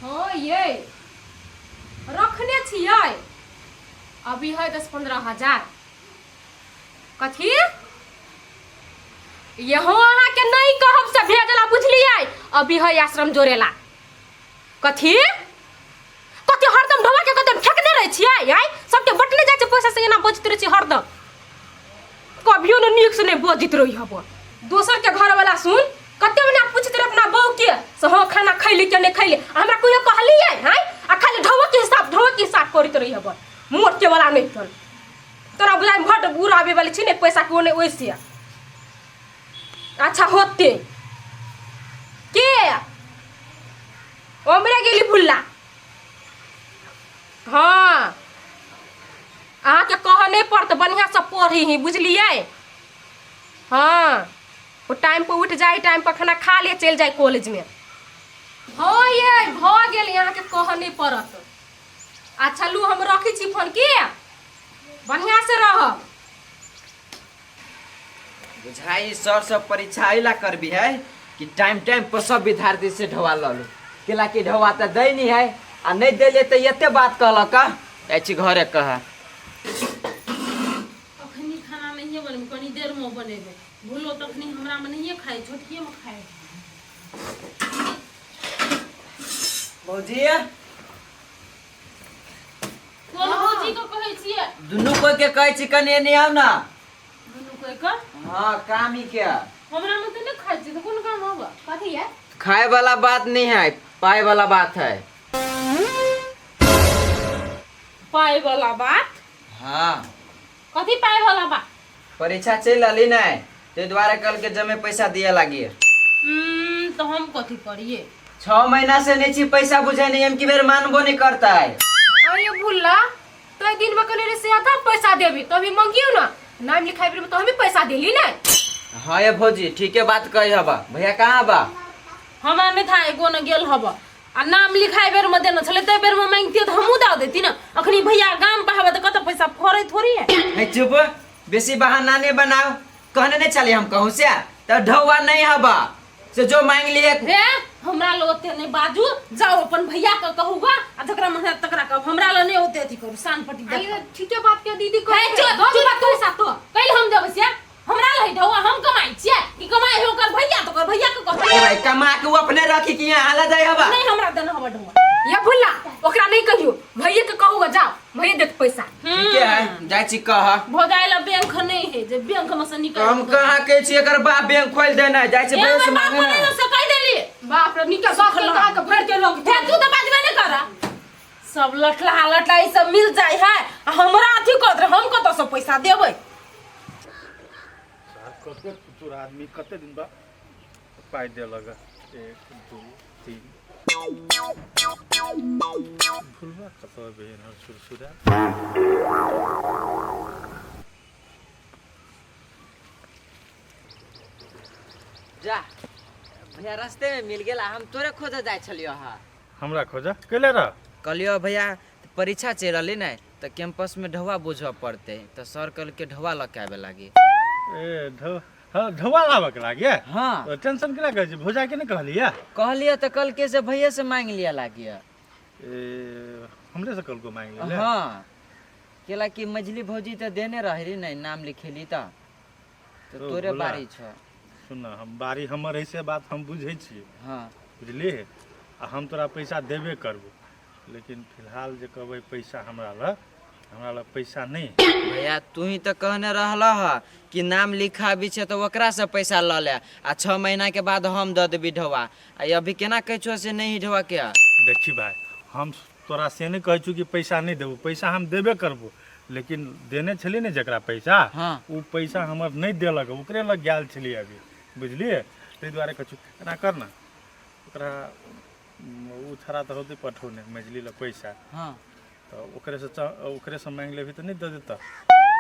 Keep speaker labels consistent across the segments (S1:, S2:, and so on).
S1: हँ ये रखने छियै अभी है 10-15 हजार। कथी? यहो अहाँके नहीं कहब से भेजला, बुझलियै? अभी है आश्रम जोड़ेला। कथी कथी? हरदम ढोबा के कदम फेंकने रहै छियै आइ सबके बटने जाइ छै पैसा से, एना बजैत रहै छियै हरदम। कभियो ने नीक से नहीं बजैत रही हब। दोसर के घर वाला सुन कते मने पूछैत रहे अपना बहू के से, हाँ, खाना खैली के नहीं खैली? हमरा कहियो कहलियै हैं? आ खाली ढोबा के हिसाब, ढोबा के हिसाब करैत रही हब। मोट के वाला नहीं चल तोरा बुझाइ भट बुढ़ आबे वाली छी ने पैसा के ओने ओइसे। अच्छा होते के ओमरे गेली भुल्ला। हाँ, अहाँके कहऽ नहि पड़त, बढ़िआँसँ पढ़ी ही, बुझलियै? हाँ, ओ टाइम पर उठि जाइ, टाइम पर खाना खा ले, चलि जाइ कॉलेजमे। हाँ ये भऽ गेल, अहाँके कहऽ नहि पड़त। अच्छा लू, हम रखै छी फोन। के बढ़िआँसँ रहब।
S2: बुझाई सर सब परीक्षा एहि ला करबी है कि टाइम टाइम पर सब विद्यार्थी से ढोआ लऽ लू, केला कि ढोआ तऽ दै नहीं है आ नहीं देले तऽ एते बात कहलक। जाइ छी घरे कह।
S3: अखनी खाना नहिए बनेबै, कनी देरमे बनेबै। भूलो तखनी हमरामे नहिए खाइ, छोटकिएमे खाइ।
S2: भौजी।
S3: कोन भौजी के कहै छियै?
S2: दुनू कोई के कहै छी, कनि एने आउ ना।
S3: दुनू कोई के?
S2: हाँ, काम ही के।
S3: हमरा में तऽ नहि खाइ छियै तऽ कोन काम होगा?
S1: कथी है?
S2: खाए वाला बात नहीं है, पाए वाला बात है।
S3: पाइ वाला बात?
S2: हाँ।
S3: कथी पाइ वाला बात?
S2: परीक्षा चलि रहली नहीं, ताहि दुआरे कल के जमे पैसा दिए लागी।
S3: तऽ हम कथी करिए?
S2: 6 महीना से नहीं छी पैसा, बुझे नहीं हम की बेर मानबो नहीं करता है।
S1: अरे भुल्ला, तो दिन में कने रे से आधा पैसा देबी तो अभी मंगियो ना, नाम लिखाई में तो हमें पैसा देली ना।
S2: हाँ ये भौजी, ठीके बात कही हबा। भैया कहाँ बा?
S3: हमरा नहि था, एगो ने गेल हब आ नाम लिखाइ बेरमे देने छलै, ताहि बेरमे मांगितियै तऽ हमहूँ दऽ देती ने। अखनी भैया गाम पर हबे तऽ कतऽ पैसा फड़ै थोड़ी है।
S2: है चुप, बेसी बहाना नहीं बनाओ। कहने नहीं चली हम कहूँ से तो ढौआ नहीं हबा से जो मांग लिए।
S3: हे, हमरा लग ओते नहि बाजू, जाओ अपन भैया के कहूगा आ जकरा मन हैत तकरा कहब। हमरा लग नहि ओते अथी करू, शान पट्टी
S1: अरे
S3: देखब।
S1: ठीके बात के दीदी
S3: हे,
S1: कह
S3: चुप,
S1: दो
S3: चुप,
S1: पैसा तो।
S3: कैल हम देबै से? हमरा लग ढौआ हम कमाइ छियै कि कमाइ है ओकर भैया? तऽ ओकर भैया के कहबै।
S2: ए भाई, कमा के वो अपने रखी कि यहाँ हाला जाए हबा।
S3: नहि, हमरा देना हबा ढौआ।
S1: ये भुल्ला, ओकरा नहीं कहियो, भैया के कहूगा, जाओ भैया देत पैसा।
S2: ठीके है, जाइ छी कह।
S3: भौजाइ लग बैंक नहीं है जे बैंक में से निकाल।
S2: हम कहाँ कहै छी, एकर बाप बैंक खोलि देना, जाइ छी
S3: ए,
S2: बैंक से
S3: हमर बाप
S2: मांगे
S3: ने
S2: ना।
S3: से कहि देली।
S1: बाप रे, निका बाप के कहा के भर के लोग।
S3: हे, तू तऽ बाजबे नहि कर। सब लटला लटला ई सब मिल जाय है आ हमरा अथी करत रहे, हम कतऽ से पैसा देबै?
S4: साहब, कते चतुर आदमी, कते दिन बाद पाइ देलक। एक, दू, तीन। भुलबा कतऽ भेल हँ सुरसुरा?
S2: जा भैया, रास्ते में मिल गेला, हम तोरे खोजे जाइ छलियो हा।
S4: हमरा खोजा कैले रह?
S2: कहलियो भैया, परीक्षा चलि रहलै ने तऽ कैंपसमे ढौआ बुझऽ पड़तै, तऽ सर कहलकै ढौआ लऽ के आबे लागी।
S4: ए ढौ, हाँ, ढौआ लाबऽ के लागे?
S2: हाँ।
S4: तो टेंशन केना करै छी? भौजा के नहि कहलियै?
S2: कहलियै तऽ कहलकै से भैये से मांगि लिअ लागी।
S4: ए, हमरे से कहलको मांगि ले?
S2: हाँ, केला कि मझली भौजी तऽ देने रही ने नाम लिखेली तऽ
S4: तो
S2: तोरे
S4: भोला।
S2: बारी छौ।
S4: सुन न, हम बारी हमर ऐसे बात हम बुझै छियै।
S2: हाँ।
S4: बुझलियै? आ हम तोरा पैसा देबे करबो, लेकिन फिलहाल जे कहबै पैसा हमरा लग, हमरा लग पैसा नहि है।
S2: भैया, तू ही तऽ कहने रहल ह कि नाम लिखाबी छै तऽ ओकरा से पैसा लऽ ले आ 6 महीना के बाद हम दऽ देबी ढौआ, आ अभी केना कहै छौ से नहीं ढौआ के?
S4: देखी भाई, हम तोरा से नहि कहै छौ कि पैसा नहि देबो, पैसा हम देबे करबो, लेकिन देने छलियै ने जकरा पैसा, ओ पैसा हमर नहि देलक, ओकरे लग गेल छलियै अभी, बुझलियै? ताहि दुआरे कहै छौ, एना कर ने, ओकरा ओ छड़ा तऽ होतै पठौने मझली लग पैसा। तऽ ओकरेसँ ओकरेसँ मांगि लेबही तऽ नहि दऽ देतऽ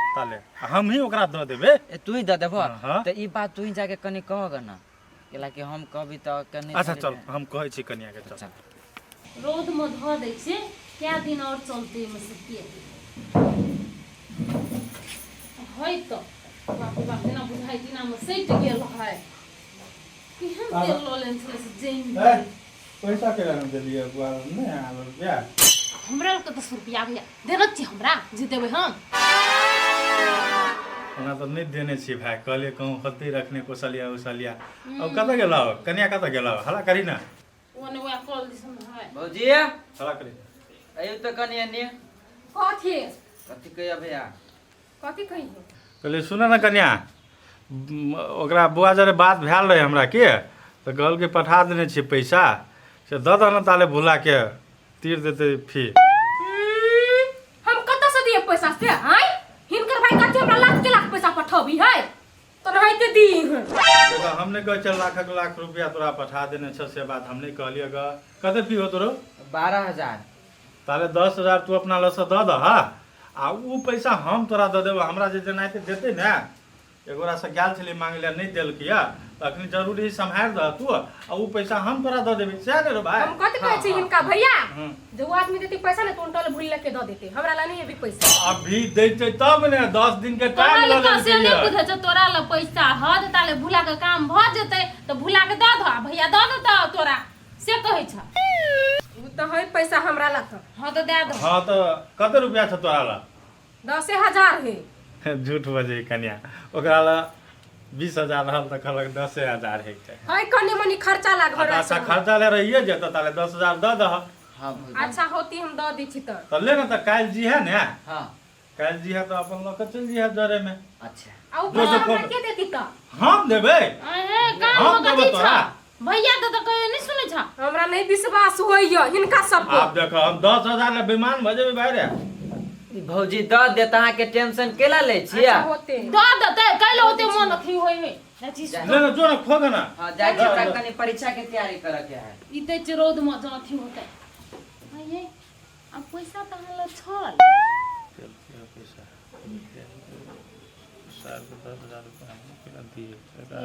S4: ताले? आ हमही ओकरा दऽ देबै।
S2: ए, तू ही दऽ देबह?
S4: हाँ।
S2: तऽ ई बात तू ही जाके कनि कहग ने, कैला कि हम कहबी तऽ कनि
S4: अच्छा चल, हम कहै छी कनियाके, चल।
S2: चल।
S3: रौदमे धऽ दै छियै, कए दिन आओर चलतै एहिमे से के है तऽ बाप रे बाप, जेना बुझाइ जेनामे सटि गेल है। केहन तेल लऽ लेने छलै से जमि गेल।
S4: पैसा केना नहि देलियै बुआ नहि आयल रुपया
S3: हमरा लग 10 रुपया भैया देने छी हमरा जे देबै हम
S4: ओना तऽ नहि देने छी भाय कहलियै कहूँ होतै रखने कोसलिया उसलिया अब कतऽ गेलौ कनिया कतऽ गेलौ हला करी ना
S3: ओने वएह कॉल दिसन है
S2: भौजी
S4: हला करी
S2: अयौ तऽ कनि एने
S1: कथी
S2: कथी कहिया भैया
S1: कथी कहियो
S4: कहलियै सुनऽ ने कनिया ओकरा बौआ जरे बात भेल रहै हमरा के तऽ कहलकै पठा देने छियै पैसा से दऽ दह ने ताले भुलाके तीर देतै फी
S1: हम कतऽ से दिए पैसा से आय हिनकर भाई कथी हमरा लाख के लाख पैसा पठबी है तो रहते दी
S4: देखो हम नहि कहै छियै लाखक लाख रुपया तोरा पठा देने छ से बात हम नहि कहलियै ग कते फी हो तोरो
S2: 12,000
S4: ताले 10,000 तू अपना लग से दऽ दह आ उ पैसा हम तोरा दऽ देबो हमरा जे जेनाहिते देतै ने एगोरा से गेल छलियै मांगे लए नहि देलकै यऽ तऽ अखनी जरूरी सम्हारि दह तू आ उ पैसा हम तोरा दऽ देबै सएह ने रो भाय
S1: हम कथी कहै छी हिनका भैया
S4: हम्म।
S1: जे वो आदमी देते पैसा ने तो उनटल भूल के दऽ देते हमरा ला नहीं अभी पैसा
S4: अभी दैते तब ने 10 दिन के
S3: तोरा
S4: टाइम
S3: लग
S4: लऽ
S3: से नहि
S4: लेलकै
S3: बुझै छौ तोरा लग पैसा हद ताले भुला के काम भऽ जेतै तऽ भुला के दऽ दह भैया दऽ देतौ तोरा से कहै छ
S1: उ तऽ है पैसा हमरा ला तऽ
S3: हँ तऽ दए दह
S4: हँ तऽ कते रुपया छौ तोरा लग
S1: 10,000 है
S4: झूठ बजै कनिया ओकरा लग 20,000 रहल तऽ कहलक 10,000 है के
S1: है कनी मनी खर्चा ला घर
S4: अच्छा खर्चा ले रहिए जेतऽ ताले 10,000 दऽ दह
S2: हाँ भौजी
S1: अच्छा होती हम दऽ दै छी तऽ
S4: तऽ ले ने तऽ काल्हि जी है ने
S2: हाँ
S4: काल्हि जी है तऽ अपन लऽ कऽ चलि जइहे जरे में
S2: अच्छा
S1: आ उ
S4: जो
S1: पैसा
S4: जो
S1: हमरा
S4: खोल।
S1: के देती तऽ
S4: हम देबै
S3: अहे काम
S4: हम
S3: मे
S4: देबो
S3: कथी
S4: तोरा।
S3: छ भैया तऽ तऽ कहियो नहि सुनै छ
S1: हमरा नहीं विश्वास होइय हिनका सब पर
S4: आब देखो हम 10,000 ले बेमान भऽ जेबै भाय रे
S2: ई भौजी दऽ देत अहाँके टेंशन केला लै छियै
S1: अच्छा होते
S3: दऽ देतै कैले होते मन अथी होइ है चाची
S4: ले ने जो ने खोग ना
S2: हाँ जाइ छी हमरा कनि परीक्षा के तैयारी करऽ के है
S3: ई दै छै रौद मे जँ अथी होतै अये आ पैसा तऽ अहाँ लग छल
S4: साल के 10,000 रुपया हम केना दिए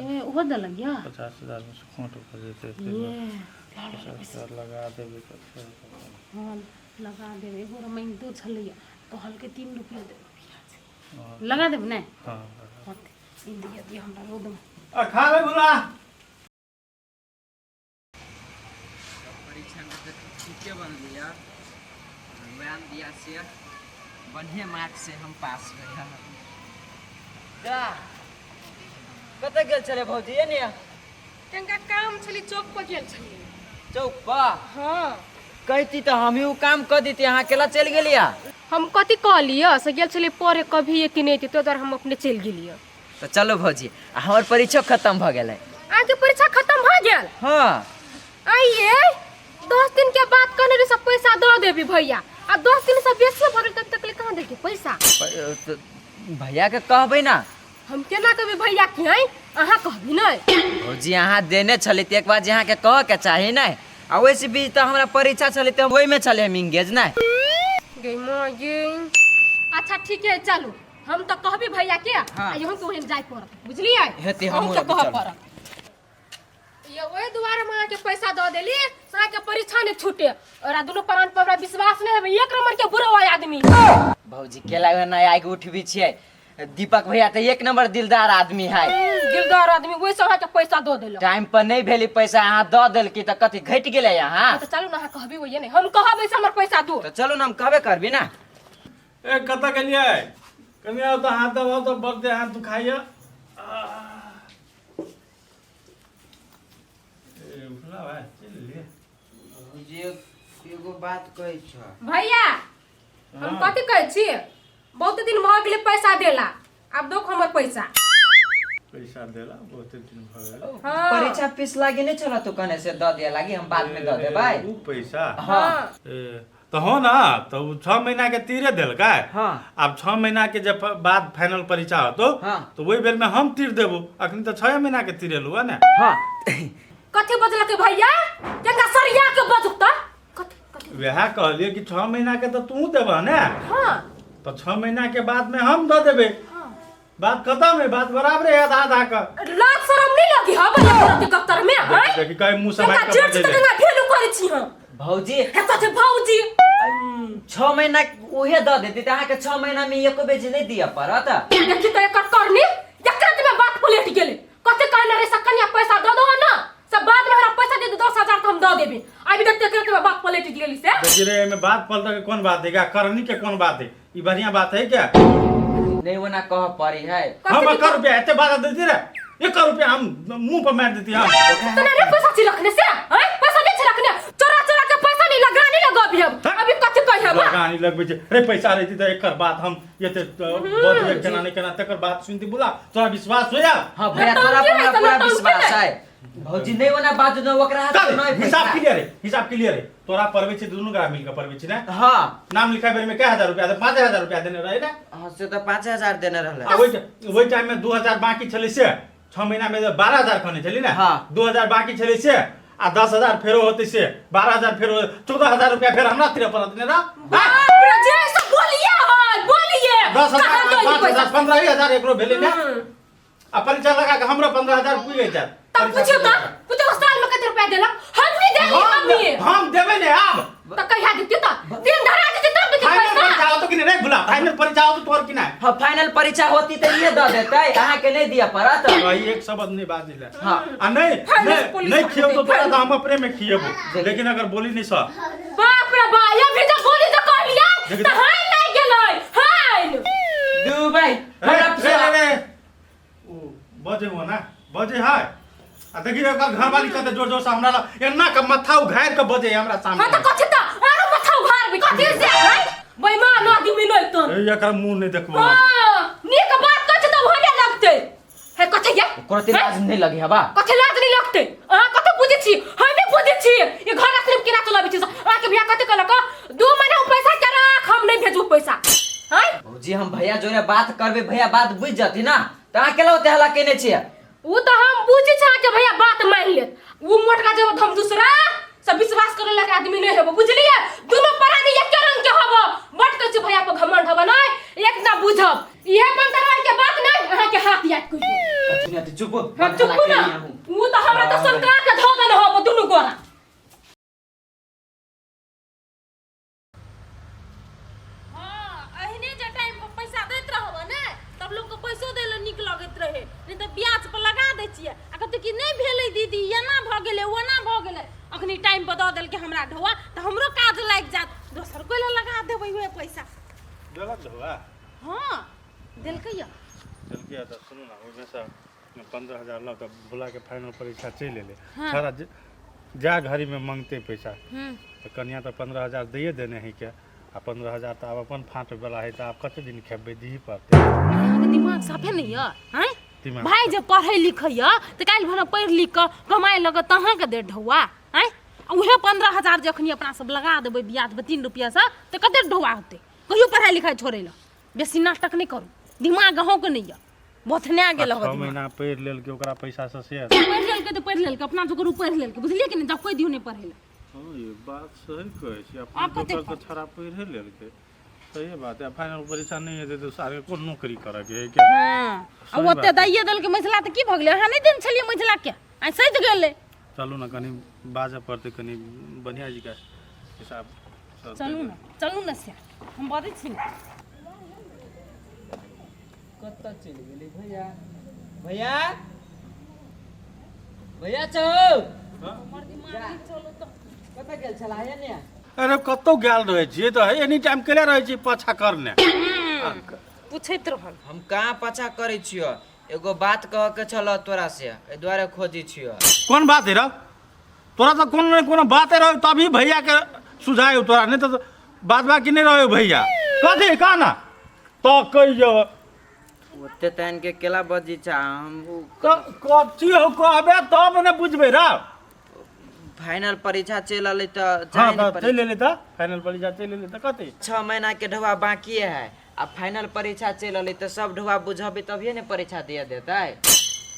S3: ए ओहो देलक यऽ
S4: 50,000 में से खोट भऽ जेतै
S3: ये
S4: 50,000 लगा देबै तऽ फेर
S3: हँ लगा देबै एगो रे माँगितो छलैया कहलकै 3 रुपया देबै प्याज लगा देबै ने
S4: हँ
S3: होतै ई दिअ दिअ हमरा रौदमे
S4: आ खा ले भुला
S2: परीक्षा में तऽ ठीके बनली यार भगवान दिया से बढ़िया मार्क से हम पास भैया जा कतऽ गेल छलै भौजी एने
S1: तनिका काम छलै चौक पर गेल छलियै
S2: चौक पर
S1: हाँ
S2: कहती तऽ हमही उ काम कऽ देती अहाँ अकेला चलि गेलियै
S1: हम कथी कहलियै से गेल छलियै पढ़े कभी एती नहि एती तो दुआरे हम अपने चलि गेलियै
S2: तऽ चलू भौजी आ हमर परीक्षो खत्म भऽ गेलै
S1: अहाँके परीक्षा खत्म भऽ गेल
S2: हाँ
S1: आइए 10 दिन के बाद कहने रहे सब पैसा दऽ देबी भैया आ 10 दिन से बेसी भऽ गेल तब तक ले कहाँ देलकै पैसा
S2: भैया के कहबै ना
S1: हम केना कहबै भैया की आइ अहाँ कहबी नहि
S2: भौजी अहाँ देने छली तऽ एक बार जे अहाँके कहऽ के चाही नहि आ ओहिसँ बीच तऽ हमरा परीक्षा छलै तऽ ओहिमे छलै हम इंगेज नहि
S1: गे माँ गे अच्छा ठीक है चलू हम तऽ कहबी भैया के
S2: हाँ।
S1: आ इहो के ओहन जाय पड़त बुझलियै
S2: हेतै, हमहूँ
S1: अहूँके
S2: अभी
S1: कहऽ
S2: चलब।
S1: पड़त ये ओहि दुआरे हम अहाँके पैसा दऽ देली से अहाँके परीक्षा नहि छूटे और आ दुनू प्राण पर हमरा विश्वास नहि होबे एक नंबर के बुरा आदमी
S2: भौजी केला नहि आगि उठबी छियै दीपक भैया तऽ एक नंबर दिलदार आदमी है
S1: दिलदार आदमी ओहि से अहाँके पैसा दऽ देलक
S2: टाइम पर नहि भेली पैसा अहाँ दऽ देलकी तऽ कथी घटि गेलै अहाँ
S1: तऽ चलू ने अहाँ कहबी ओहिए नहि हम कहबै से हमर पैसा दू
S2: तऽ चलू ने हम कहबे करबी ने
S4: ए कतऽ गेलियै कनि आउ तऽ हाथ दबाउ तऽ बड़ देह हाथ दुखाइया ए उठला भाइ चलि एलियै
S2: भौजी एगो बात कहै छ
S1: भैया हम कथी कहै छी बहुत दिन भऽ गेलै पैसा देला आब दो हमर पैसा
S4: पैसा देला बहुत दिन भऽ गेल
S1: हाँ।
S2: परीक्षा फीस लागी नहीं छला तू कहने से दऽ दिया लागी हम बाद में दऽ देबै
S4: उ पैसा
S2: हाँ
S4: ए, तऽ हो ना तऽ उ 6 महीना के तीरे देलकै
S2: हाँ।
S4: आब 6 महीना के जब बाद फाइनल परीक्षा होतो
S2: हाँ।
S4: तऽ ओहि बेर में हम तीर देबो अखनी तऽ 6 महीना के तीरेलू है ने
S2: हाँ
S1: कथी बजलकै भैया केंगा सरिया के बजत कथी कथी
S4: वएह कहलियै कि 6 महीना के तऽ तू देबह ने
S1: हाँ
S4: तऽ 6 महीना के बाद में हम दऽ देबै बात खत्म है बात बराबर है आधा आधा का
S1: लाज शरम नहीं लगी हा भैया तोरा के गप्तर में हैं
S4: देखी कहीं मुंह से
S1: केंगा
S4: बात
S1: जेठ
S4: कर
S1: छी तऽ केंगा भेलू करै छी हम
S2: भौजी
S1: हे कथी भौजी
S2: 6 महीना उहे दऽ देती तऽ अहाँके 6 महीना में एको बेजी नहि दिअ पड़त
S1: देखी तऽ एकर करनी एकरा में बात पलट गेलै कते कहने रहे से कनिया पैसा दऽ दो ना सब बाद में हमरा पैसा दे दे 10,000 तऽ हम दऽ देबे आ अभी तक तेकर बात पलट गेली से।
S4: देखी रे, एमे बात पलट के कोन बात है क्या, करनी के कोन बात है? ई बढ़िया बात है क्या?
S2: नहीं ओना कह पड़ी है।
S4: हम एक रुपया एते बात देती रे, एक रुपया हम मुंह पर मार देती हम।
S1: तना रे पैसा छी रखने से हैं, पैसा नहीं छी रखने, चोरा चोरा के पैसा नहीं लगा, नहीं लगा अभी हम अभी कथि कहि हम।
S4: लगानी लगबै छै रे, पैसा रहती तऽ एकर बात हम एते बजबै केना नहि केना, तकर बात सुनती बोला तोरा विश्वास होया?
S2: हाँ भैया,
S1: नौटंकी
S2: तोरा
S1: है,
S2: पूरा
S1: तो
S2: पूरा
S1: नौटंकी
S2: विश्वास
S1: है।
S2: है भौजी, नहीं ओना बात न ओकरा हाथ में नहीं
S4: हिसाब
S2: पैसा।
S4: क्लियर है, हिसाब क्लियर है। तोरा परवे छै, दुनू गोरा मिलके परवे छै ने?
S2: हाँ।
S4: नाम लिखाइ बेर में 1000 रुपया, 5000 रुपया देने रहे ने?
S2: हाँ, से तो 5000 देने रहले।
S4: आ ओहि टाइम में 2000 बाकी छलै से 6 महीना में 12000 खने छली ने?
S2: हाँ।
S4: 2000 बाकी छलै से आ 10000 फेरो होतै से 12000 फेरो 14000 रुपया फेर हमरा तिरे पड़त ने रा?
S1: बाप रे, जे सब बोलिए है बोलिए।
S4: 10000
S1: कहाँ गई
S4: 5000
S1: पैसा?
S4: 15000 एकरो भेलै ने, आ परीक्षा लगा के हमरो 15000 पुरि जायत।
S1: तब पूछियो त, पूछो साल में कते रुपया देलक? हम नहीं देली मम्मी।
S4: हम देबै ने आब।
S1: त कहिया देती? त दिन धरा देती तब देती।
S4: फाइनल
S1: पैसा
S4: परीक्षा होतो कि नहीं भुला, फाइनल परीक्षा होतो तोर कि नहीं?
S2: हाँ, फाइनल परीक्षा होती तो ये दऽ देतै, अहाँके नहीं दिअ पड़त।
S4: कही एक शब्द नहीं बाजी ले।
S2: हाँ।
S4: आ नहीं
S1: फाइनल
S4: नहीं
S1: पुलिस
S4: नहीं खियब तो तोरा
S1: फाइनल।
S4: तो हम अपने में खियबो, लेकिन अगर बोली नहीं सर।
S1: बाप रे बा, ये भी जब बोली तो कहलिए
S4: देखी
S1: त हाय लागि गेलै हाय।
S2: दू भाई
S4: रे
S2: हमरा
S4: रे रे रे ओ बजे हो ना बजे है, आ देखी रे ओकर घरवाली कते जोर जोर से हमरा लग एना के माथा उघारि के बजे है हमरा
S1: हां
S4: सामने।
S1: त कथि त आरो माथा उघार भी कथि से हाय बेईमान आदमी नहीं तो।
S4: ए, एकर मुंह नहीं देखबो।
S1: हां, नीक बात कहै त होने लगतै हे कथि ये।
S2: ओकरा लाज नहीं लगे हवा?
S1: कथि लाज नहीं लगतै? अहाँ कथि बुझै छी? हमे बुझै छी ई घर आश्रम केना चलाबै छी। अहाँके भैया कथि कहलक? 2 महीना ओ पैसा के राख, हम नहीं भेजू पैसा हैं।
S2: भौजी, हम भैया जोरे बात करबै, भैया बात बुझि जती ना तऽ अहाँ केला ओते हल्ला केने छियै?
S1: उ तो हम बुझै छी अहाँके भैया बात मान लेत। उ मोटका जब हम दूसरा सब विश्वास करे लायक आदमी नहीं हेबो, बुझलिए? दुनू प्राणी एके रंग के होबो। बट कहै छी भैया पर घमंड होबो नहीं, एक ना बुझब इहे पंतरवा के बात नहीं अहाँके हाथ याद कहियो।
S2: सुनिया तऽ चुप।
S1: हम चुप ना, उ तो हमरा तो संतरा के धो देने होबो दुनू गोरा।
S3: हाँ, एहने जे टाइम पर पैसा दैत रहब ने तब लोकके पैसो दै लए नीक लगैत रहै, नहि तऽ ब्याज पर लगा दै छियै आ कहतै कि नहि भेलै दीदी, एना भऽ गेलै ओना भऽ गेलै। अखनी टाइम पर दऽ देलकै हमरा ढौआ तऽ हमरो काज लागि जायत, दोसर कोइ लए लगा देबै उएह पैसा।
S4: देलक ढौआ?
S3: हँ, देलकै यऽ।
S4: देलकै तऽ सुनू ने, ओहिमे से 15,000 लऽ कऽ भोलाके फाइनल परीक्षा चलि एलै। सारा जा घड़ीमे मङ्गतै पैसा तऽ कनिया तऽ 15,000 दैए देने है के, आ 15,000 तऽ आब अपन फाँटवला है, तऽ आब कते दिन खेपबै, दिही पड़तै।
S3: अहाँके दिमाग साफे नहि यऽ आँय?
S4: दिमाग
S3: भाय जे पढ़ै लिखै यऽ तऽ काल्हि भर पढ़ि लिख कऽ कमाइ लगत तऽ अहाँके देत ढौआ आँय? आ उएह 15,000 जे अखनी अपना सब लगा देबै ब्याज पर 3 रुपैआसँ तऽ कते ढौआ होतै? कहियो पढ़ाइ लिखाइ छोड़ै लए बेसी नाटक नहि करू, दिमाग अहूँके नहि यऽ, बथना गेल
S4: 6
S3: हँ।
S4: महीना पढ़ि लेलकै ओकरा पैसा से से
S3: पढ़ि लेलकै तऽ पढ़ि लेलकै, अपना जोगर ओ पढ़ि लेलकै, बुझलियै कि नहि? जब कोइ दियौ नहि पढ़ै लए।
S4: हँ, ये बात सही कहै छी।
S3: आब
S4: अपना
S3: कते
S4: जोकर तऽ छड़ा पढ़े लेलकै, सही बात है। फाइनल परीक्षा नहि हेतै तऽ सारे कोन नौकरी करऽके है क्या?
S3: हँ, आ
S4: सही
S3: ओते
S4: बात है।
S3: दैये देलकै मझिला तऽ की भऽ गेलै? अहाँ नहि देने छलियै मझिलाके, आइ सधि गेलै।
S4: चलू ने, कनि बाजऽ पड़तै, कनि बढ़िआँ जी का हिसाब सब।
S3: चलू ने, चलू ने, से हम बजै छी ने।
S2: कतऽ चलि गेलै भैया? भैया, भैया छौ? कतऽ गेल छला हे ने?
S4: अरे कतौ गेल रहै छियै तऽ एनी टाइम केले रहै छियै पाछा करने।
S3: पूछैत रहल।
S2: हम कहाँ पाछा करै छियौ? एगो बात कहऽ के छल तोरा से, एहि दुआरे खोजै छियौ।
S4: कोन बात है रौ? तोरा तऽ कोनो ने कोनो बाते रहो तभी भैया के सुझाय तोरा, नहीं तो बात बाकी नहीं रहो। भैया कथी कह ना तो कहियो।
S2: ओते तहन के केला बजी छा हम उ
S4: कथी हो, कहबे तब ने बुझबै रौ।
S2: फाइनल परीक्षा चलि एलै तऽ
S4: हाँ
S2: चाहे ने
S4: तऽ चलि एलै तऽ फाइनल परीक्षा चलि एलै तऽ कथी?
S2: 6 महीना के ढौआ बाकी है आ फाइनल परीक्षा चलि एलै तऽ सब ढौआ बुझबै तभिए ने परीक्षा दिया देतै।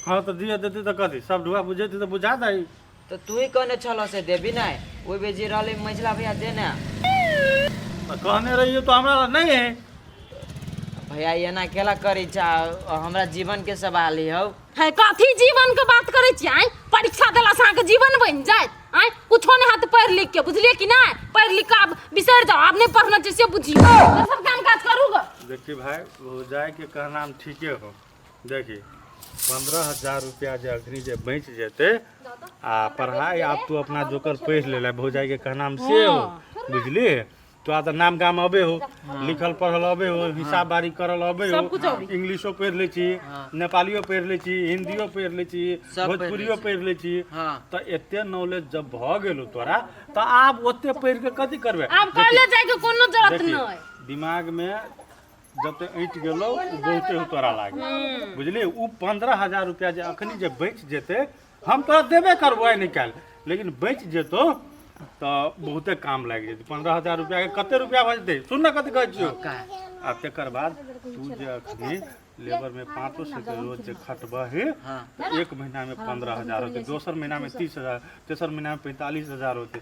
S4: हाँ तऽ दिया देतै तऽ कथी, सब ढुआ बुझेतै तऽ बुझा दही।
S2: तऽ तू ही कहने छल से देबी नहि, ओहि बेर जे रहलै मझिला भैया देने।
S4: तऽ कहने रहियो तऽ हमरा लग नहीं है।
S2: भैया एना केला करै छा? हमरा जीवन के सवाल है हौ।
S3: है कथी जीवन के बात करै छी आँय? परीक्षा देला से अहाँके जीवन बनि जायत आँय? कुछो नहि हैत पढ़ि लिख के, बुझलियै कि नहि? पढ़ि लिख के आब बिसरि जाउ, आब नहि पढ़ना छै से बुझियौ, सब काम काज करू ग।
S4: देखी भाई, वो जाए के कहना हम ठीके हो। देखी 15,000 रुपया जे अखनी जे बचि जेतै आ पढ़ाइ आब तू अपना जोकर पढ़ि लेले भौजाइके कहनाम से हो बुझली। तोरा तऽ नाम गाम अबे हो, लिखल पढ़ल अबे हो, हिसाब बारी करल अबे हो, इंग्लिशो पढ़ि लै छी, नेपालियो पढ़ि लै छी, हिन्दियो पढ़ि लै छी,
S2: सब पढ़ि लै।
S4: भोजपुरियो पढ़ि लै छी।
S2: हाँ।
S4: तऽ एते नॉलेज जब भऽ गेलो तोरा तऽ आब ओते पढ़ि के कथी करबे?
S3: आब कॉलेज जाइके कोनो जरूरत
S4: देखी,
S3: नहि।
S4: दिमाग में जते ऐंठ गेलो ओ बहुते हो तोरा लागे बुझली। ओ 15,000 रुपया जे अखनी जे बचि जेतै हम तोरा देबे करबो आइ निकालि, लेकिन बचि जेतौ तऽ बहुते काम लागि जेतै। 15,000 रुपया के कते रुपया भऽ जेतै सुन ने कथी कहै छियौ। आ तकर बाद तू जे अखनी लेबर में 500 के रोज जे खटबही तऽ एक महीना में 15,000 होतै, दोसर महीना में 30,000, तेसर महीना में 45,000 होतै।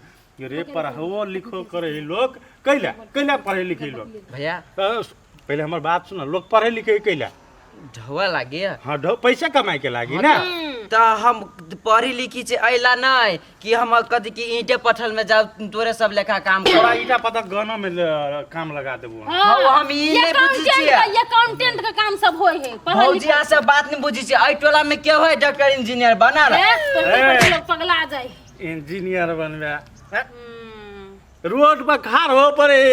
S4: रे पढ़ो लिखो करे है लोग कैला कैला पढ़े लिखे लोग?
S2: भैया
S4: तऽ पहिले हमर बात सुन, लोग पढ़े लिखे कैला?
S2: ढोआ लागे।
S4: हाँ, ढो पैसा कमाए के लागी ना।
S2: तऽ हम पढ़ी लिखी छै अइला नहि कि हम कथी कि ईंटे पत्थर में जाउ तोरे सब लेखा काम
S4: तोरा
S2: कर।
S4: ईटा पत्थर गाना में काम लगा देबो हम।
S2: हाँ, हम ई नहि बुझै छियै।
S3: अकाउंटेंट के काम सब होय है पढ़ल।
S2: भौजी आ सब बात नहीं बुझै छियै। एहि टोला में के है डॉक्टर इंजीनियर बनल?
S3: पढ़ते पढ़ते लोग पगला जाए।
S4: इंजीनियर बनबे रोड पर खाड़ हो पड़े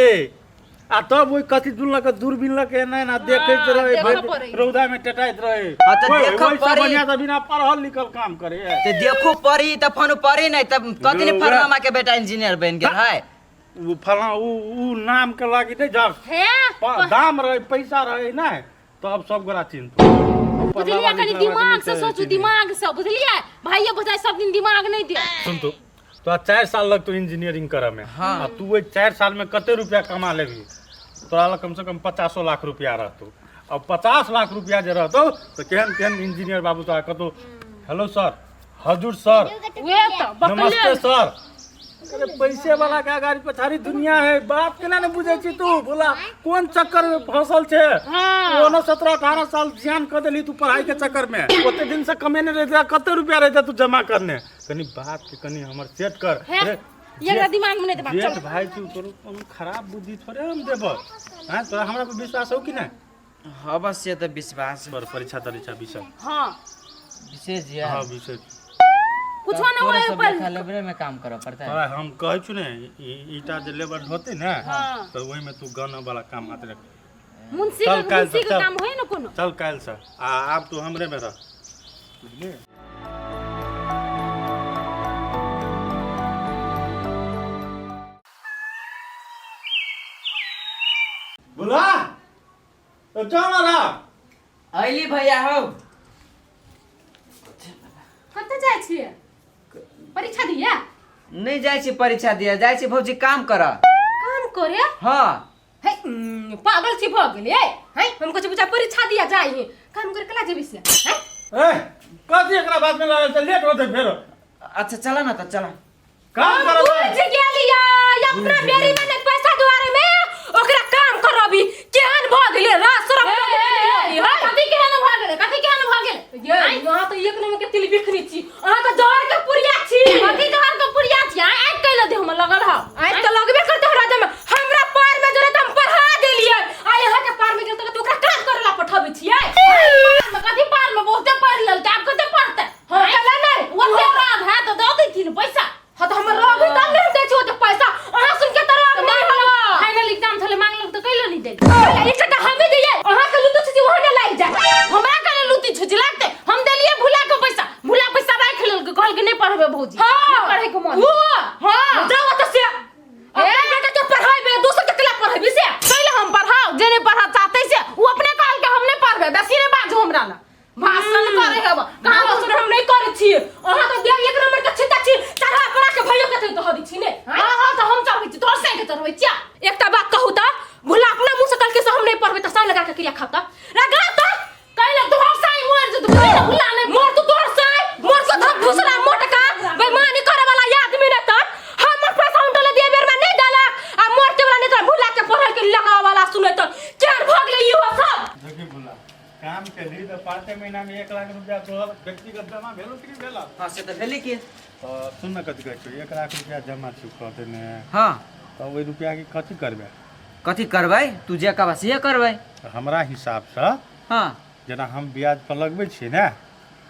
S4: आ तब ओहि कथी दुन लऽ के दूरबीन लऽ के एना एना देखैत रहे,
S3: देखऽ
S4: भरि
S3: पड़ै।
S4: रौदा में टेटाइत रहे।
S2: हाँ, तऽ देखऽ
S4: ओहिसँ
S2: पड़ै।
S4: बढ़िआँ तऽ बिना पढ़ल लिखल काम करे है।
S2: तऽ देखो पढ़ी तऽ फोन पढ़ी नहीं तब कथी ने फरनामा के बेटा इंजीनियर बन गेल है।
S4: उ फलां उ नाम के लागी नहीं जब
S3: हे
S4: दाम रहे पैसा रहे ना तब सब गोरा चिन्हतो।
S3: बुझलियै कनि दिमाग से सोचू, दिमाग से बुझलियै भाइये बुझाइ सब दिन दिमाग नहीं दे।
S4: सुन तू तोरा 4 साल लगतो इंजीनियरिंग करे में।
S2: हाँ।
S4: आ तू ओहि 4 साल में कते रुपया कमा लेबही? तोरा लग कम से कम 50 लाख रुपया रहतो। अब 50 लाख रुपया जे रहतो तऽ केहन केहन इंजीनियर बाबू तोरा कतौ हेलो सर, हजूर सर,
S3: वे तऽ बकले
S4: नमस्ते सर। अरे पैसे वाला के अगाड़ी पछाड़ी दुनिया है, बात केना ने बुझै छी तू? बोला कोन चक्कर में फसल छे?
S3: हाँ।
S4: ओनो 17-18 साल जियान कर देली तू पढ़ाई के चक्कर में। ओते दिन से कमेने रहते कते रुपया रहते तू जमा करने। कनी बात के कनी हमर सेट कर।
S3: हे,
S4: अरे,
S3: एकरा दिमाग में नहीं दे बात।
S4: जेठ
S3: चल
S4: भाई छी तोरो कोनो खराब बुद्धि थोड़े हम देबो। हाँ, तोरा हमरा पर विश्वास हो कि नहीं?
S2: अवश्य तऽ विश्वास।
S4: पर परीक्षा तरीक्षा विषय।
S3: हाँ
S2: विशेष जी।
S4: हाँ विषय।
S3: कुछो न
S2: तोरे
S3: होय
S2: सब
S3: पर
S2: लेखा लेबरे में काम करऽ पड़तै।
S4: तोरा हम कहै छु ने ईटा जे लेबर होते ने
S3: हाँ।
S4: तऽ ओहिमे तू गाना वाला काम हाथ रख।
S3: मुंशी
S4: चल,
S3: के
S4: काल्हि
S3: मुंशी के
S4: चल।
S3: काम होय न कोनो।
S4: चल काल्हि से आ आब तू हमरे में रह बुझलिए। बोला तो चल ना।
S2: अइली भैया हौ।
S1: कतऽ जाइ छियै परीक्षा दिए?
S2: नहीं जाइ छी परीक्षा दिए, जाइ छी भौजी काम करऽ।
S1: काम करे?
S2: हाँ।
S1: हे पागल छी भऽ गेलियै? हैं हम कुछ बुझा परीक्षा दिया जाइ ही काम करे कला जेबी से? हैं
S4: ए कथी एकरा बात में लागल छै, लेट होतै फेरो।
S2: अच्छा चला ना तऽ चला।
S4: काम करब।
S1: बुझ गेलियै अपना बेरी में नहीं पैसा दुआरे में ओकरा काम करबी। केहन भऽ गेलै राज शरम भऽ गेलै।
S3: हे, कथी केहन भऽ गेलै? कथी केहन भऽ गेलै?
S1: ये अहाँ तऽ एक नंबर के तिल बिखनी छी, अहाँ तऽ जहर के पुरिया छी।
S3: कथी जहर के पुरिया छी? आँय आँखि कैले देह में लगल हौ?
S1: आइ तऽ लगबे करते हमरा देह में। हमरा पार में जरे तऽ हम पढ़ा देलियै, आइ अहाँ के पार में गेल तऽ ओकरा काम करे ला पठाबै छियै।
S3: पार में कथी? पार में बहुते पढ़ि लेलकै, आब कते पढ़तै?
S1: हाँ कला नहि
S3: ओते राग है तऽ दऽ दैथिन पैसा।
S1: हाँ तऽ हमर राग है तब ने हम दै छी ओते पैसा। अहाँ सुन के तऽ राग नहि हवा।
S3: फाइनल एग्जाम छलै मांगलक तऽ कैले नहि देली?
S1: एक टका हमे दियै, अहाँ के लुतु छी वहाँ ने लागि जाय।
S3: हमरा कैले लुती छुची लागतै? हम देलियै भुला के पैसा, भुला पैसा राखि लेलकै, कहलकै नहि पढ़बै भौजी।
S1: हाँ।
S3: नहि पढ़ै के मन।
S1: वो
S3: हाँ।
S1: जाओ ओतऽ से अपना बेटा के पढ़ाइबे दोसर के केला पढ़ेबी से?
S3: कैले हम पढ़ाओ? जे नहि पढ़ा चाहतै से ओ अपने कहलकै हम नहि पढ़बै। बेसी नहि बाजू हमरा लग, भाषण करे हब।
S1: कहाँ भाषण हम नहीं करै छी। अहाँ तऽ देव एक नंबर के छिता छी, चढ़ा अपना के भैयो के दह दै छी ने।
S3: हाँ हाँ तऽ हम चढ़बै छी, तोहर साइकिल चढ़बै छियै।
S1: एकटा बात कहू तऽ भुला अपना मुँह से कहलकै से हम नहीं पढ़बै तऽ साइन लगा के क्रिया खाब तऽ लगा तऽ
S3: कैले तोहर साइ मर जेतौ। कैले भुला नहि
S1: मोर तू तोहर साइ मोर को धक घुसला मोटका बेईमानी करे वाला आदमी ने तऽ हमर पैसा उनटले दिए बेर में नहीं डालक आ मोरते वाला नहीं तऽ भुला के पढ़ल के लगा वाला सुनै तऽ केहन भऽ गेलै इहो सब।
S4: देखी भुला काम केली तऽ 5 महीना में 1 लाख रुपया तोहर व्यक्तिगत जमा भेलो कि नहि भेल?
S2: हाँ से तऽ भेलै की।
S4: तऽ सुन ने कथी कहै छौ, 1 लाख रुपया जमा छौ कऽ देने।
S2: हाँ।
S4: तऽ ओहि रुपया के कथी करबै?
S2: कथी करबै? तू जे कहबा से करबै।
S4: तऽ हमरा हिसाबसँ
S2: हाँ
S4: जेना हम ब्याज पर लगबै छियै ने।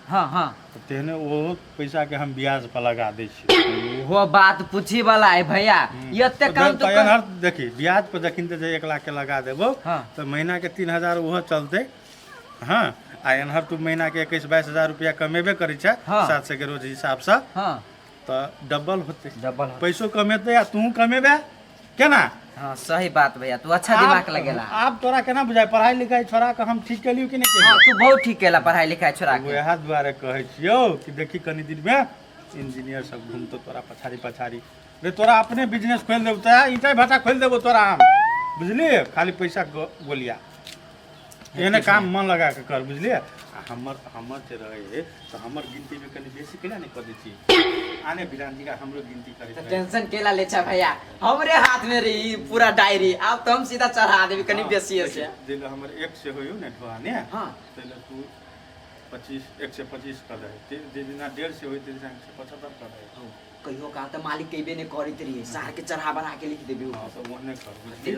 S2: हाँ हाँ।
S4: तऽ तेहने ओहो पैसाके हम ब्याज पर लगा दै छियै।
S2: ओहो बात पूछी वाला है भैया, एते काम
S4: तऽ
S2: तो
S4: एनहर देखी ब्याज पर जखन तऽ जे 1 लाख के लगा देबो
S2: हाँ।
S4: तऽ महीना के 3000 ओहो चलतै। हाँ, आ एनहर तू महीना के 21-22 हजार रुपया कमेबे करै छै।
S2: हाँ।
S4: 700 के रोज हिसाबसँ।
S2: हाँ।
S4: तऽ डबल होतै।
S2: डबल होतै।
S4: पैसो कमेतै आ तू कमेबे केना?
S2: हाँ सही बात भैया, तू अच्छा दिमाग लगेला।
S4: आब तोरा केना बुझाय पढ़ाई लिखाई छोड़ा के हम ठीक केलियो कि नहीं?
S2: हाँ
S4: केलियो।
S2: तू बहुत ठीक केला पढ़ाई लिखाई छोड़ा के।
S4: वएह दुआरे कहै छियौ कि देखी कनी दिन में इंजीनियर सब घूमतो तोरा पछाड़ी पछाड़ी रे, तोरा अपने बिजनेस खोलि देबो, तोरा ईंटा भाटा खोलि देबो तोरा हम, बुझलिए? खाली पैसा गोलिया एहने काम मन लगा के कर, बुझलिए? आ हमर हमर जे रहै है तऽ हमर गिनती में कनी बेसी केना नहि कऽ दै छी? आने बिरान जी का हमरो गिनती करे।
S2: तो टेंशन केला ले छा भैया, हमरे हाथ में रही पूरा डायरी, आब तो हम सीधा चढ़ा देबी कनी बेसी से।
S4: जे हमर 1 से होयो ने ढोआने।
S2: हाँ।
S4: तैले तू 25 125 कऽ दे, जे दिना 1.5 से होय ते दिना 175 कऽ दे।
S2: कहियो काल तऽ मालिक कहबे नहि करैत रहिए, सार के चढ़ा बढ़ा के लिख देबी।
S4: हाँ तऽ ओहने कर, बुझली?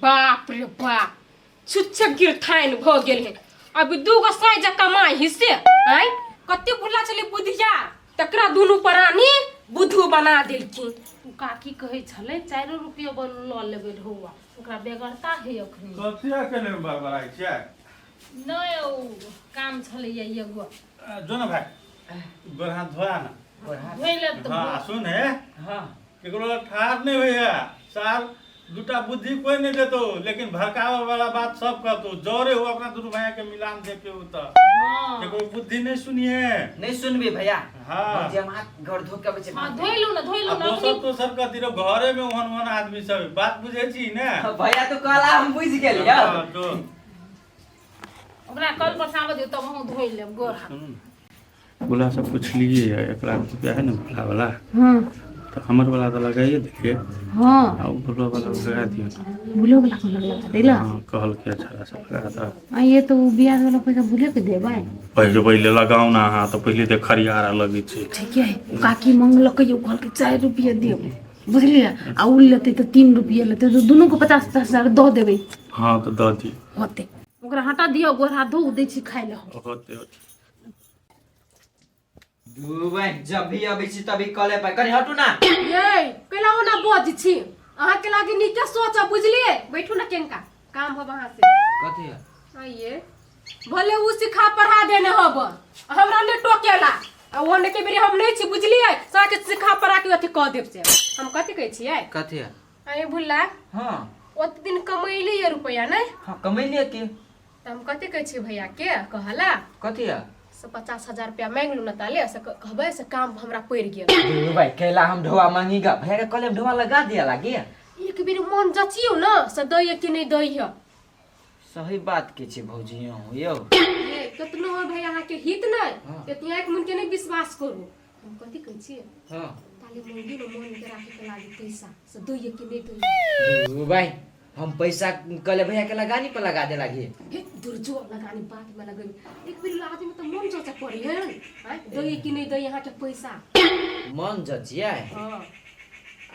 S1: बाप रे बाप, छुच्छे गिरथाइन भऽ गेल है। अभी दूगो साँझ कमाइ हिस्से आँय कते बुला छलै बुधिया, तकरा दुनू प्राणी बुधू बना देलखिन।
S3: ओ काकी कहै छलै 4 रुपये लऽ लेबै ढौआ, ओकरा बेगरता है अखनी।
S4: कथी अकेले में बड़बड़ाइ छियै?
S3: नहि, ओ काम छलैया एगो।
S4: जो ना भाई, गोर हाथ धोआ ना।
S3: धोइ ले तऽ।
S4: हाँ सुन हे।
S2: हाँ।
S4: केकरो लग ठाढ़ नहि होइए साल, दूटा बुद्धि कोई नहीं देतो, लेकिन भड़कावे वाला बात सब कहतो। जरे हो अपना दुनू भैया के मिलान देखे हो त।
S3: हाँ।
S4: केकरो बुद्धि नहीं सुनिए।
S2: नहीं सुनबी भैया।
S4: हाँ।
S2: जे हम हाथ घर धो के अबै छी।
S3: हाँ धोइ लू ना, धोइ लू
S4: आ
S3: ना।
S4: दोसर
S3: अखनी
S4: दोसर कहती रहो, घरे में ओहन ओहन आदमी सब, बात बुझे छी ने?
S2: भैया तो कहला हम बुझि गेलियै।
S4: हाँ, तो
S3: ओकरा कल पर से आबऽ दियौ तब अहूँ धोइ लेब गोर हाथ।
S4: भोला से पुछलिए है, 1 लाख रुपया है ना भोला वाला, तो हमर वाला तो लगाइए देखिए।
S1: हाँ।
S4: आ उ भोला वाला लगा दियो ना।
S1: भूलो वाला को लगा देला।
S4: हाँ, कहल के अच्छा से लगा दा।
S1: आ ये तो उ ब्याज वाला पैसा भूले के देबै।
S4: पहिले पहिले लगाउ ना अहाँ, तऽ पहिले तऽ खरियारा लगै छै।
S1: ठीक है, उ काकी मंगलकै, उ कहलकै 4 रुपया देब, बुझलियै? आ उ लेतै तऽ 3 रुपया लेतै, तऽ दुनू के 50-50 हजार दऽ देबै।
S4: हाँ तऽ दऽ दी।
S1: होतै।
S3: ओकरा हटा दियौ, गोर हाथ धो दै छी खाइ लए।
S4: होते होते।
S2: दुबै जब भी अबै छी तभी कले पर कनी हटू ना।
S1: ये कैला ओना बज छी? अहाँ के लागी नीके सोच, बुझलिए? बैठू ना, केनका काम होब अहाँ से?
S2: कथी है?
S1: आइए भले उ सिखा पढ़ा देने हब, हमरा ने टोकेला आ ओने के बेरी हम नहीं छी, बुझलिए? साके सिखा पढ़ा के अथी कह देब से हम कथी कहै छियै?
S2: कथी है?
S1: अरे भुल्ला।
S2: हाँ।
S1: ओत दिन कमैली ये रुपया नहीं?
S2: हाँ कमैलिए के।
S1: तऽ हम कथी कहै छियै भैया के कहला?
S2: कथी है?
S1: से 50,000 रुपया मांगि लू ने ताले से कहबै से काम हमरा पड़ि गेल।
S2: दू भाई कैला हम ढोआ मांगीगा, भैया के कहले हम ढोआ लगा दिया लागी।
S1: एक बेर मन जचियौ ने से दैय कि नहि दैय।
S2: सही बात के छै भौजी यौ यौ।
S1: ये केतनो हो भैया अहाँके हित नहि।
S2: हाँ।
S1: एतनी आँखि मुनि के नहि विश्वास करू। हम कथी कहै छियै?
S2: हाँ।
S1: ताले मंगी ने मन के राखे के लागी पैसा से दैय कि नहि दैय।
S2: दू भाई हम पैसा कहले भैया के लगानी पर लगा दे लागी।
S1: हे दुर्जो लगानी बात में लगेबी, एक बेर आदमी तऽ मन जचे पड़ी है आँय दैय कि नहि दैय अहाँके पैसा।
S2: मन जचिया।
S1: हाँ।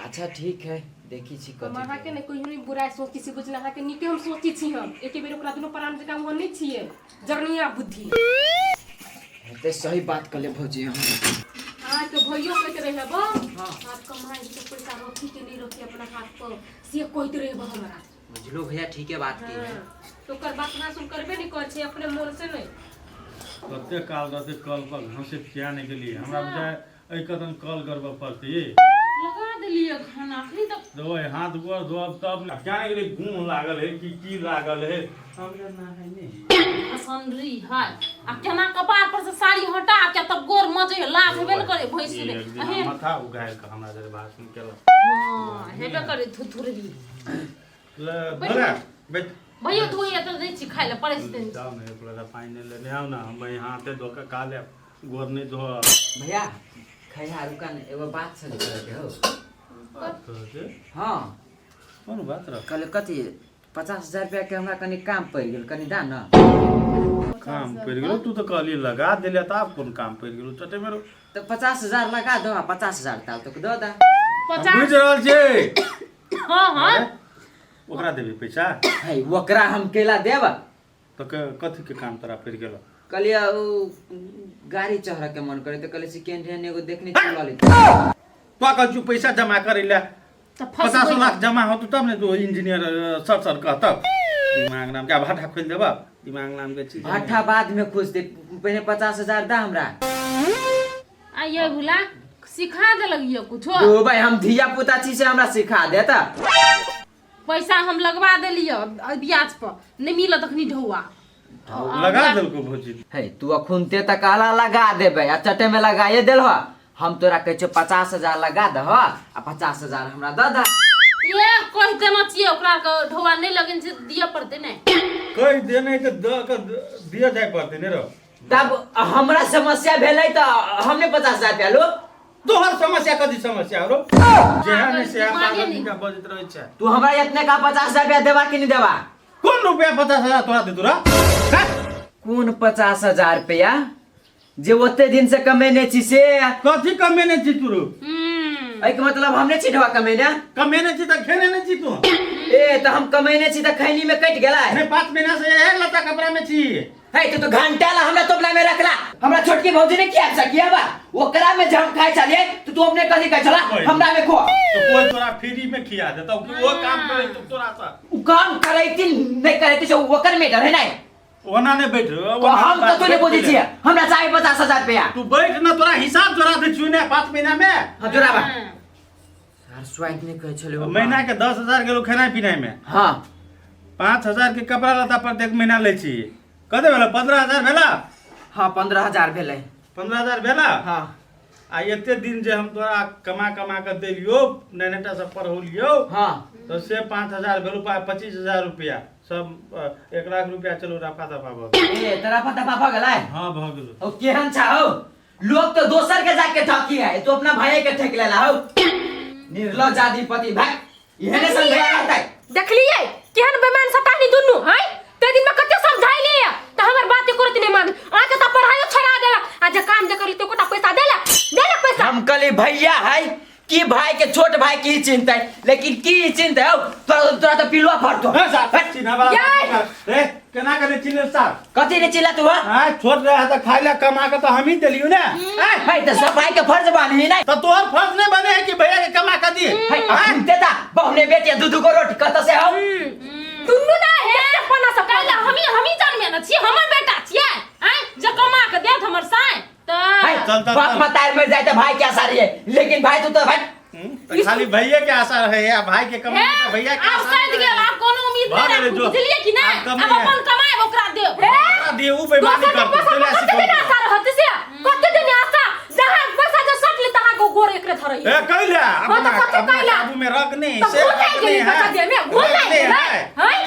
S2: अच्छा ठीक है, देखी छी
S1: हम
S2: कथी।
S1: अहाँके ने कहियो नहि बुराइ सोचै छी, बुझल? अहाँके नीके हम सोचै छी। हम एके बेर ओकरा दुनू प्राण जकाँ ओहन नहि छियै जरनिया बुद्धि।
S2: हेतै, सही बात कहले भौजी अहाँ।
S1: अहाँके भैयो कहैत रहे बा।
S2: हाँ।
S1: हाथ कमाइ के पैसा रखी के नहि रखी अपना हाथ पर, से कहैत रहे बा हमरा।
S2: बुझलो भैया, ठीके बात की है।
S1: हाँ, तो ओकर बात अहाँ सुन करबे नहि करै छै अपने मोन से नहि।
S4: कते काल रहते कल पर घसैत किया नहि गेलियै? हमरा बुझाय एहि कदम कल करबऽ पड़तै।
S3: लगा देलियै खाना अखनी तक।
S4: धोए हाथ गोर धोब तब ने। किया नहि गेलियै? गुण लागल है कि की लागल है, हमरा नहाय नहि।
S3: असनरी है आ केना कपार पर से साड़ी हटा के तब गोर मजे है, लाज हेबे ने करे भैंस रे।
S4: एक दिन
S3: अहे
S4: माथा उघारि कऽ हमरा जरे भाषण केलक।
S3: हाँ हेबे करे धुधुरही।
S4: ले धोरा बैठ।
S3: भैया धोइए तऽ दै छी खाइ लए, परसि देने छी।
S4: जाओ ने, एक लोटा पानि नहि लेने आउ ने, हम हाथे धो कऽ खा लेब, गोर नहि धो।
S2: भैया खैया रुका ने, एगो बात छलै कहैके हौ। हाँ।
S4: कोन बात रह?
S2: कहले कथी 50,000 रुपया के हमरा कनि काम पड़ि गेल, कनि दा न।
S4: काम पड़ि गेलो? तू तऽ कहली लगा देले, तऽ आब कोन काम पड़ि गेलो चटे मेरो?
S2: तऽ 50,000 लगा दो आ 50,000 ताल तो दऽ दा।
S4: हम
S3: 50
S4: बुझि रहल छी।
S3: हाँ हाँ।
S4: ओकरा देबी पैसा?
S2: है ओकरा हम केला देब?
S4: तऽ कथी के काम तोरा पड़ि गेल?
S2: कहलियै ओ गाड़ी चढ़ऽ के मन करे, तऽ कहलियै सेकेंड हैंड एगो देखने छी, लऽ लेती।
S4: तो कहै छु पैसा जमा करै लए।
S3: तऽ फंसबै।
S4: 50 लाख जमा होतौ तब ने तू इंजीनियर सर सर कहतौ। दिमाग नाम के भाटा खोलि देबऽ, दिमाग नाम के चीज।
S2: भाठा बाद में खोजते, पहिने 50,000 दा हमरा।
S3: आ ये भुला सिखा देलक ये कुछो?
S2: दो भाई, हम धिया पुता छी से हमरा सिखा देता?
S3: पैसा हम लगवा देलियै ब्याज पर, नहीं मिलत अखनी ढौआ।
S4: लगा देलको भौजी।
S2: हे, तू अखुनते तऽ कहला लगा देबै आ चटे में लगाए देलह। हम तोरा कहै छियौ, 50,000 लगा दह आ 50,000 हमरा दऽ दह।
S3: ये कहि देना छियै ओकरा के, ढौआ नहीं लगन छै, दिअ पड़तै ने।
S4: कहि देने के दऽ के दिअ जाय पड़तै ने रौ।
S2: तब हमरा समस्या भेलै तऽ हमने 50,000 रुपया लो।
S4: तोहर समस्या कथी समस्या रो? जेहा ने सेहा
S3: दिमागे
S4: पागल
S3: नहि।
S4: निका बजैत रहै छै।
S2: तू हमरा इतने का 50,000 रुपया देबा कि नहीं देबा?
S4: कोन रुपया 50,000 तोरा दे तोरा? हैं?
S2: कोन 50,000 रुपया? जे ओते दिन से कमेने छी से।
S4: कथी कमेने छी तू?
S2: एहिके मतलब हमने छी ढवा कमेने?
S4: कमेने छी तऽ खेने नहि छी तू।
S2: ए, तऽ हम कमेने छी तऽ खैनी में कटि गेलै?
S4: नहीं, 5 महीना से इहे लत्ता कपड़ा में छी।
S2: हे, तू तो घंटा ला हमरा तोपला में रखला। हमरा छोटकी भौजी ने किया सकिया बा, ओकरा में जम खाइ छलिए तो तू अपने कथी कहै छला?
S4: ओए।
S2: हमरा में खो।
S4: तो कोई तोरा फ्री में खिया देता कि वो काम करे तो तोरा सा?
S2: उ काम करैती नहीं करैती से ओकर मैटर है नहीं।
S4: ओना नहीं बैठ।
S2: तो हम तो तू नहीं बुझै छियै, हमरा चाही 50,000 रुपया।
S4: तू बैठ ना, तोरा हिसाब जोड़ा दै छियौ ने 5 महीना में।
S2: हाँ, जोड़ाबा यार, स्वाइट नहीं कहै छलै ओ।
S4: महीना के 10,000 गेलो खेनाइ पिनाइ में। 5,000 के कपड़ा लत्ता प्रत्येक महीना लै छी। कते भेलै? 15,000 भेला?
S2: हाँ, 15,000 भेलै।
S4: 15,000 भेला?
S2: हाँ।
S4: आ एते दिन जे हम तोरा कमा कमा के देलियो, नेनेटा सब पढ़ौलियो, तो से 5,000 भेलो, 25,000 रुपया सब, 1 लाख रुपया। चलू, रफा दफा भऽ गेल।
S2: ए, तोरा पता भऽ गेलै?
S4: हाँ, भऽ गेलो।
S2: ओ केहन छा हो? लोग तो दोसर के जाके ठकी है, तो अपना भाई के ठक लेला हो। निर्लज आदिपति भाई, इहने समझाया रहता है।
S1: देखलियै केहन बेमान सतानी दुनू हैं? ते दिन में कते समझाइलियै त हमर बात एको रत्ती नहि मान। अहाँके तऽ पढ़ाइयो छोड़ा देलक आ जे काम जे करली तो एकोटा पैसा देलक? देलक पैसा?
S2: हम कहली भैया है कि भाई के छोट भाई की चिंता है, लेकिन की चिंता है तोरा? तोरा तो पिलुआ फड़तो।
S4: ए साहब, चिन्ह वाला।
S1: ये!
S4: ए, केना के चिन्ह साहब?
S2: कथी ने चिल्ला तू?
S4: हाँ, छोट रहे तऽ खाइ ला कमा के तऽ हमही देलियो ने।
S2: है तो सब भाई के फर्ज बानी नहीं?
S4: तऽ तोहर फर्ज नहीं बने है कि भैया के कमा के दी?
S2: है अखन देता बहुने बेटिया दू दू को रोटी कत से हो?
S1: दुनू ना हे अपना सब।
S3: काल्हि हमी हमी जानमे न छियै, हमर बेटा छियै आँय, जे कमा के देत हमर साँय तऽ।
S2: है,
S4: चल, चल,
S2: बाप
S4: चल।
S2: मतार मर जाए तो भाई क्या सारी है, लेकिन भाई तू तो भाई
S4: तऽ खाली भैया के आशा रहे या भाई के कमाई
S3: हे,
S4: के भैया के
S3: आब
S4: आशा
S3: सैध
S4: नहीं
S3: गेल,
S4: रहे।
S3: आब कोनो उम्मीद
S4: भऽ
S3: नहि
S4: गेलै
S3: राखू,
S4: जो।
S3: बुझलियै कि नहि?
S4: आब कमाइ
S3: आब
S4: है।
S3: अपन कमाएब, ओकरा देब।
S4: ओकरा दे, उ बेईमानी
S1: दोसर के
S4: करतौ,
S1: पैसा
S4: तैला
S1: कते दिन
S4: सिखौतौ।
S1: आशा रहत से? कते दिन आशा? जहाँ पैसा जे सट ले तहाँ को गोर एकरे धरई।
S4: ए, कैला
S1: हाँ, तऽ
S4: अपना
S1: कथी
S4: अपना
S1: कैला?
S4: काबू में रख नहीं
S1: तऽ
S4: से
S1: भूल जाइ
S4: रख
S1: गेली
S4: नहीं
S1: पैसा
S4: है।
S1: दे में भूल
S4: रख
S1: जाइ
S4: नहीं
S1: गेलै
S4: है।
S1: हैं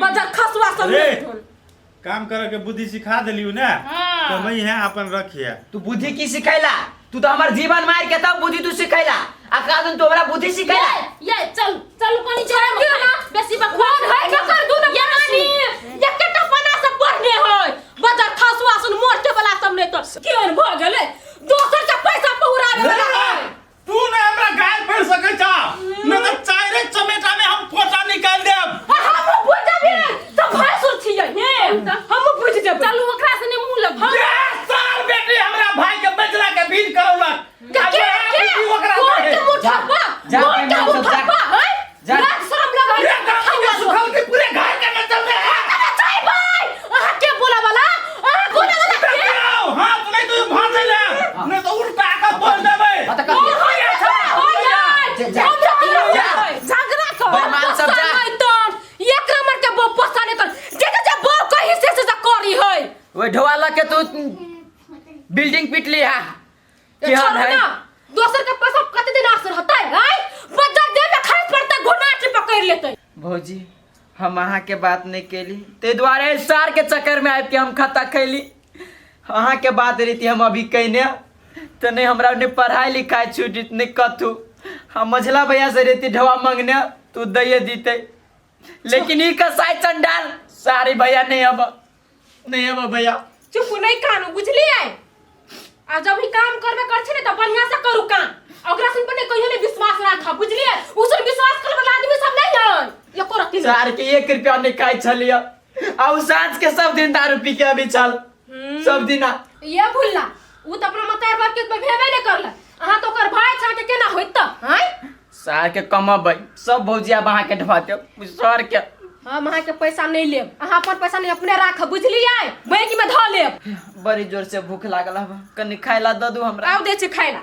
S1: मजर खसुआ सब।
S4: रे। काम करे के बुद्धि सिखा देलियौ ने।
S3: हाँ।
S4: कमाई है अपन रखिए।
S2: तू बुद्धि की सिखैला? तू तो हमार जीवन मार के तब बुद्धि तू सिखैला आ कादन तू हमरा बुद्धि सिखैला।
S3: ये ये चल चल, कनी छोड़
S1: दियो ना।
S3: बेसी बकवास।
S1: कोन है जकर दुनु प्राणी एकेटा पना से पढ़ने है, बजर खसुआ सुन मोरते वाला सब नहीं तो केहन भऽ गेलै दोसर के पैसा पहुरावे वाला है।
S4: तू ने हमरा गाल पड़ सकै छा, नहीं तो चारे चमेटा में हम फोटा निकाल देब।
S1: आ हमहूँ बुझि जेबै तऽ भैंसुर छियै हे, हमहूँ बुझि जेबै।
S3: चलू, ओकरा से नहि मुँह लग।
S4: जे साल बेटी हमरा भाई के बेचला के बीज करौलक।
S1: के के के
S4: ओकरा
S1: कोन
S4: दे।
S1: के मुठप्पा?
S2: जा,
S1: कोन के
S2: जा, जा,
S1: मुठप्पा है?
S2: जा।
S1: लाज शरम लगै।
S4: ये गाँव के सुखल के पूरे घर के नचल रहे हैं।
S1: भाई, अहाँ के बोला वाला, अहाँ बोला वाला के?
S4: देखियौ, हाथ नहीं तो भांजे ले, नहीं तो उल्टा के बोल देबै।
S2: हाँ, तऽ कथी? जा, जा। जा।
S1: झगड़ा कर
S2: बेईमान सब जा।
S1: एक नंबर के बो पोसा नहीं तर जे जे बो कही से करी है।
S2: ओए ढोआ लग के तू बिल्डिंग पिट ली है। केहन
S1: छोड़ू
S2: है?
S1: ना, दोसर के पैसा कते दिन आस रहतै हैं? बजर दे में खर्च पड़तै, घुनाटी पकड़ लेतै।
S2: भौजी, हम अहाँ के बात नहीं केली ताहि दुआरे सार के चक्कर में आबि के हम खाता खैली। अहाँ के बात रही हम अभी कहने तऽ नहीं हमरा नहीं पढ़ाई लिखाई छूटित नहीं कथू। हम मझला भैया से रहती ढवा मंगने तू दैये दीते, लेकिन ई कसाई चंडाल सारी भैया नहीं अब नहीं अब भैया।
S1: चुप, नहीं कानू, बुझलियै? आ जब ही काम करबे कर छै ने तऽ बढ़िया से करू काम। आ ओकरा सुन पर नहीं कहियो नहीं विश्वास राखब, बुझलियै? उ सब विश्वास करे वाला आदमी सब नहीं है एको रत्ती नहीं।
S2: सार के 1 रुपया नहीं खाइ छलियै, आ उ साँझ के सब दिन दारू पी के अभी चल सब दिना।
S1: ये भुल्ला, उ त अपना मतार बाप के भेबे नहि करलक, अहाँ तऽ ओकर भाय छा के केना होइत तऽ आँय?
S2: सार के कमबै सब भौजी, आब अहाँके ढवा देब सर के।
S1: हम अहाँके पैसा नहि लेब, अहाँ अपन पैसा नहि अपने राखब, बुझलियै? बैंक में धऽ लेब।
S2: बड़ी जोर से भूख लागल हब, कनि खाय ला दऽ दू हमरा।
S1: आब दै छी खाय ला।